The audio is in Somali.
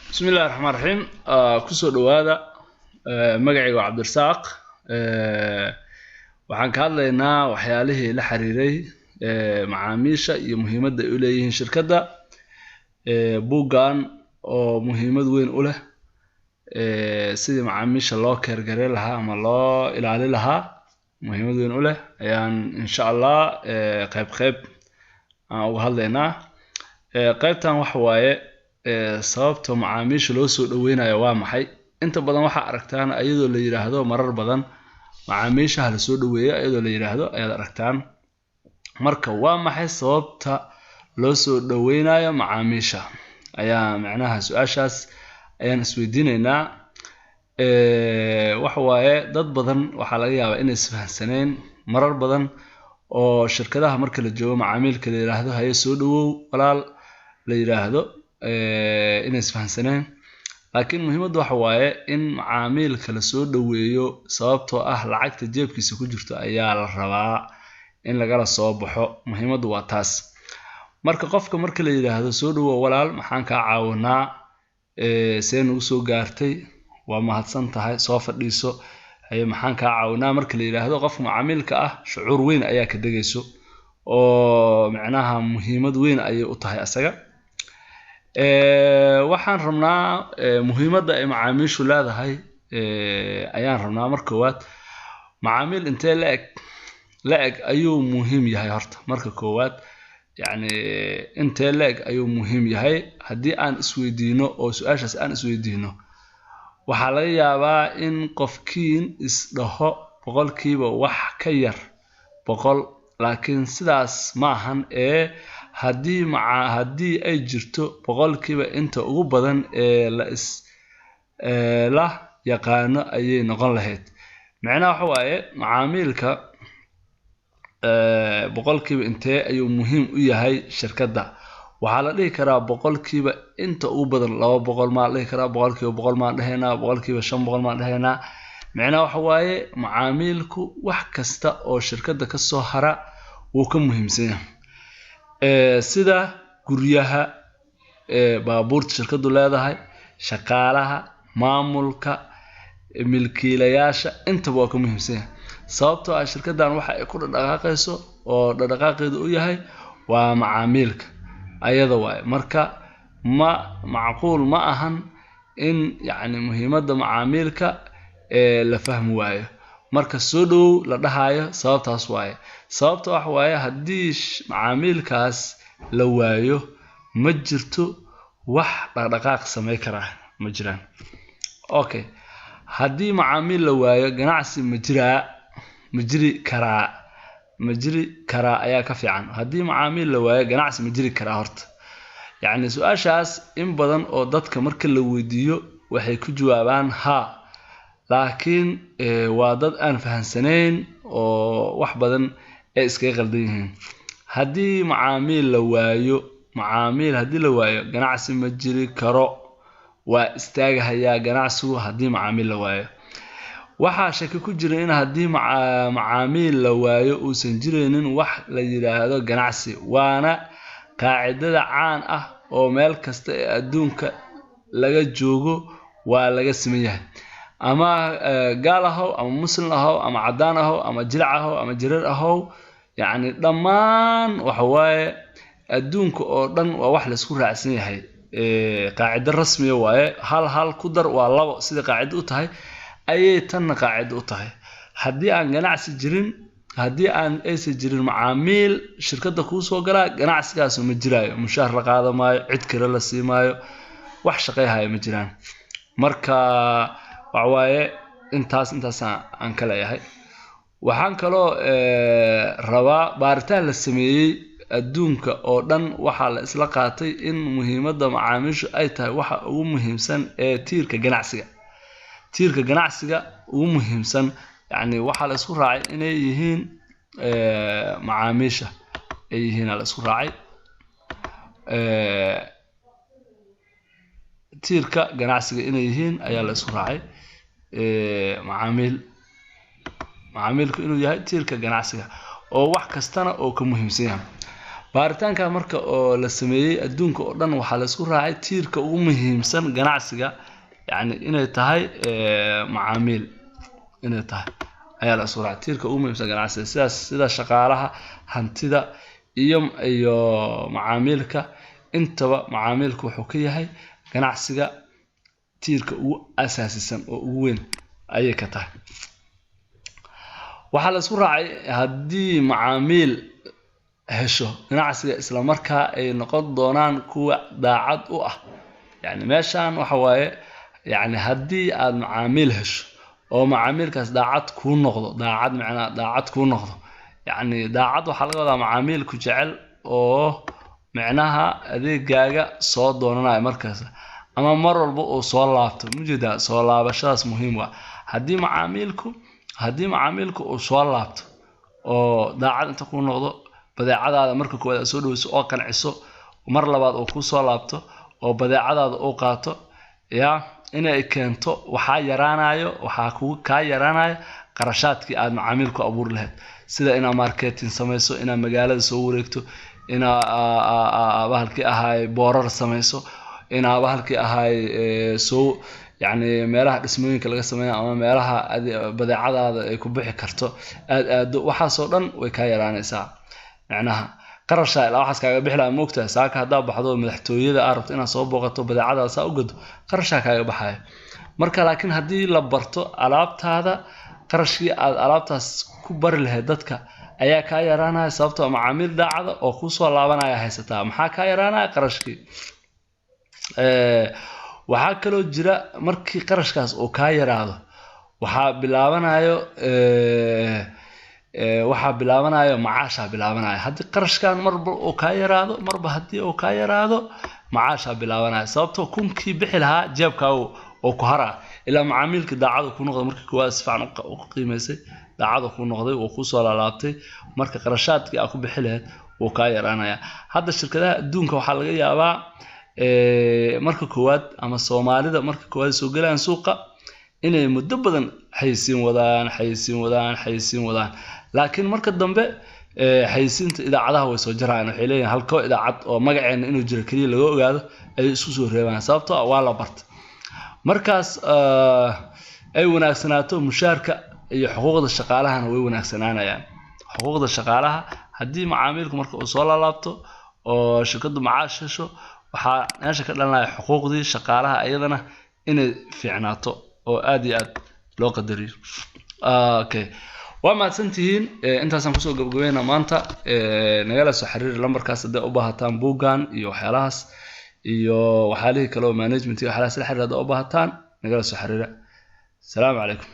Bismillahi raxmaan raxiim. Kusoo dhawaada. Magacayga waa Cabdirasaaq. Waxaan ka hadlaynaa waxyaalihii la xiriiray macaamiisha iyo muhiimadda ay u leeyihiin shirkadda. Buuggan oo muhiimad weyn u leh sidii macaamiisha loo keergareyn lahaa ama loo ilaali lahaa, muhiimad weyn u leh, ayaan insha Allah qayb qayb aan uga hadlaynaa. Qaybtan waxa waaye sababta macaamiisha loo soo dhaweynayo waa maxay? Inta badan waxaa aragtaan iyadoo la yiraahdo marar badan macaamiisha ha lasoo dhaweeyo, iyadoo la yiraahdo ayaad aragtaan. Marka waa maxay sababta loo soo dhaweynayo macaamiisha ayaa macnaha su-aashaas ayaan isweydiineynaa. Waxa waaye, dad badan waxaa laga yaabaa inay isfahansaneen marar badan oo shirkadaha marka la joogo macaamiilka la yiraahdo "Haye, soo dhawow walaal" la yiraahdo, inay isfahansaneen. Laakiin muhiimaddu waxa waaye in macaamiilka lasoo dhaweeyo, sababtoo ah lacagta jeebkiisa ku jirto ayaa la rabaa in lagala soo baxo. Muhiimaddu waa taas. Marka qofka marka la yiraahdo "Soo dhawow walaal, maxaan kaa caawinaa? See nagu soo gaartay? Waa mahadsan tahay, soo fadhiiso. Haye, maxaan kaa caawinaa?" marka la yiraahdo, qofka macaamiilka ah shucuur weyn ayaa ka degayso oo macnaha muhiimad weyn ayay u tahay asaga. Waxaan rabnaa muhiimadda ay macaamiishu leedahay ayaan rabnaa. Marka koowaad, macaamiil intee la eg ayuu muhiim yahay horta? Marka koowaad, yacni intee la eg ayuu muhiim yahay haddii aan isweydiino oo su-aashaas aan isweydiino, waxaa laga yaabaa in qofkiin isdhaho 100% wax ka yar 100. Laakiin sidaas maahan ee haddii ay jirto 100% inta ugu badan ee la is la yaqaano ayay noqon lahayd. Macnaha waxa waaye, macaamiilka 100% intee ayuu muhiim u yahay shirkadda? Waxaa la dhihi karaa 100% inta ugu badan, 200 maa la dhihi karaa, 100% maan dhehaynaa, 500% maan dhehaynaa. Macnaha waxa waaye, macaamiilku wax kasta oo shirkadda kasoo hara wuu ka muhiimsan yahay, sida guryaha, baabuurta shirkaddu leedahay, shaqaalaha, maamulka, milkiilayaasha, intaba waa ka muhiimsan yahay, sababtoo ah shirkaddan waxa ay ku dhaqdhaqaaqayso oo dhaqdhaqaaqeedu u yahay waa macaamiilka ayada waaye. Marka ma macquul ma ahan in yacni muhiimadda macaamiilka ee la fahmi waayo marka soo dhowow la dhahayo. Sababtaas waaye. Sababta waxa waaye, haddii macaamiilkaas la waayo, ma jirto wax dhaqdhaqaaq samey karaa, ma jiraan. Okay, haddii macaamiil la waayo, ganacsi ma jiraa? Ma jiri karaa? Ma jiri karaa ayaa ka fiican. Haddii macaamiil la waayo, ganacsi ma jiri karaa horta? Yacni su-aashaas in badan oo dadka marka la weydiiyo waxay ku jawaabaan haa, laakiin waa dad aan fahansanayn oo wax badan ay iskaga qaldan yihiin. Haddii macaamiil la waayo, macaamiil haddii la waayo, ganacsi ma jiri karo, waa istaagahayaa ganacsigu haddii macaamiil la waayo. Waxaa shaki ku jira in haddii macaamiil la waayo uusan jiraynin wax la yidhaahdo ganacsi, waana qaacidada caan ah oo meel kasta ee adduunka laga joogo waa laga siman yahay. Ama gaal ahow, ama muslim ahow, ama caddaan ahow, ama jilac ahow, ama jirar ahow, yacni dhammaan waxa waaye adduunka oo dhan waa wax laisku raacsan yahay. Qaacido rasmiya waaye. Hal hal ku dar waa labo, sida qaacido u tahay ayay tanna qaacido u tahay. Haddii aan ganacsi jirin, haddii aan aysan jirin macaamiil shirkadda kuu soo galaa, ganacsigaas ma jiraayo. Mushaar la qaada maayo, cid kale la sii maayo, wax shaqayhaya ma jiraan. Marka waxa waaye intaas aan ka leeyahay. Waxaan kaloo rabaa, baaritaan la sameeyey adduunka oo dhan waxaa la isla qaatay in muhiimadda macaamiishu ay tahay waxa ugu muhiimsan ee tiirka ganacsiga, tiirka ganacsiga ugu muhiimsan. Yacni waxaa la isku raacay inay yihiin macaamiisha ay yihiin la isku raacay tiirka ganacsiga inay yihiin ayaa la isku raacay. Macaamiilku inuu yahay tiirka ganacsiga oo wax kastana oo ka muhiimsan yahay. Baaritaanka marka oo la sameeyey adduunka oo dhan, waxaa la isku raacay tiirka ugu muhiimsan ganacsiga, yacni, inay tahay macaamiil inay tahay ayaa la isku raacay tiirka ugu muhiimsan ganacsiga. Sidaas sida shaqaalaha, hantida iyo macaamiilka intaba, macaamiilku wuxuu ka yahay ganacsiga tiirka ugu asaasisan oo ugu weyn ayay ka tahay. Waxaa la isku raacay haddii macaamiil hesho ganacsiga, isla markaa ay noqon doonaan kuwa daacad u ah. Yani meeshan waxa waaye, yani haddii aad macaamiil hesho oo macaamiilkaas daacad kuu noqdo, daacad macnaa daacad kuu noqdo, yacni daacad waxaa laga wadaa macaamiil ku jecel oo micnaha adeegaaga soo doonanayo markaas ama mar walba uu soo laabto. Mujeedaa, soo laabashadaas muhiim waa. Haddii macaamiilku uu soo laabto oo daacad inta kuu noqdo, badeecadaada marka koowaad aad soo dhaweyso oo qanciso, mar labaad uu kuu soo laabto oo badeecadaada uu qaato, ya inay keento waxaa yaraanayo, waxaa kugu kaa yaraanayo qarashaadkii aad macaamiilku abuuri lahayd, sida inaad marketing samayso, inaad magaalada soo wareegto, inaa bahalkii ahaay boorar samayso, inaa bahalkii ahaay soo, yacni, meelaha dhismooyinka laga sameeyo ama meelaha badeecadaada ay ku bixi karto aad aado. Waxaasoo dhan way kaa yaraanaysaa. Macnaha qarashaa ilaa waxaas kaaga bixi lahaa, moogtahay, saaka haddaa baxdo madaxtooyada aad rabto inaad soo booqato, badeecadaada saa u gado, qarashaa kaaga baxayo. Marka laakiin haddii la barto alaabtaada, qarashkii aad alaabtaas ku bari lahayd dadka ayaa kaa yaraanaya, sababtoo macaamiil daacada oo kusoo laabanaya haysataa. Maxaa kaa yaraanaya? Qarashkii. Waxaa kaloo jira, markii qarashkaas uu kaa yaraado, waxaa bilaabanayo macaashaa bilaabanaya. Haddii qarashkan marba uu kaa yaraado, marba haddii uu kaa yaraado, macaashaa bilaabanaya, sababtoo kunkii bixi lahaa jeebkaa oo ku hara ilaa macaamiilka daacada ku noqday. Markii koowaad si fiican u qiimaysay, daacada ku noqday, uu kusoo laalaabtay, marka qarashaadkii aad ku bixi lahayd wuu kaa yaraanaya. Hadda shirkadaha adduunka waxaa laga yaabaa marka koowaad, ama Soomaalida marka koowaad soo gelayaan suuqa, inay muddo badan xayeysiin wadaan, xayeysiin wadaan, xayeysiin wadaan, laakiin marka dambe xayeysiinta idaacadaha way soo jarayaan. Waxay leeyihin halkoo idaacad oo magaceena inuu jiro keliya laga ogaado ayay isku soo reebaan, sababtoo ah waa la barta. Markaas ay wanaagsanaato mushaarka iyo xuquuqda shaqaalahana way wanaagsanaanayaan. Xuquuqda shaqaalaha haddii macaamiilku marka uu soo laalaabto oo shirkaddu macaash hesho, waxaa meesha ka dhalanaya xuquuqdii shaqaalaha iyadana inay fiicnaato oo aad iyo aad loo qadariyo. Okay, waa mahadsantihiin. Intaasaan kusoo gabagabeynaa maanta. Nagala soo xiriiri lambarkaas hadday u baahataan buuggan iyo waxyaalahaas iyo waxyaalihii kale oo management iyo waxyaalahaas la xiriira. Hadday u baahataan, nagala soo xiriira. Asalaamu calaykum.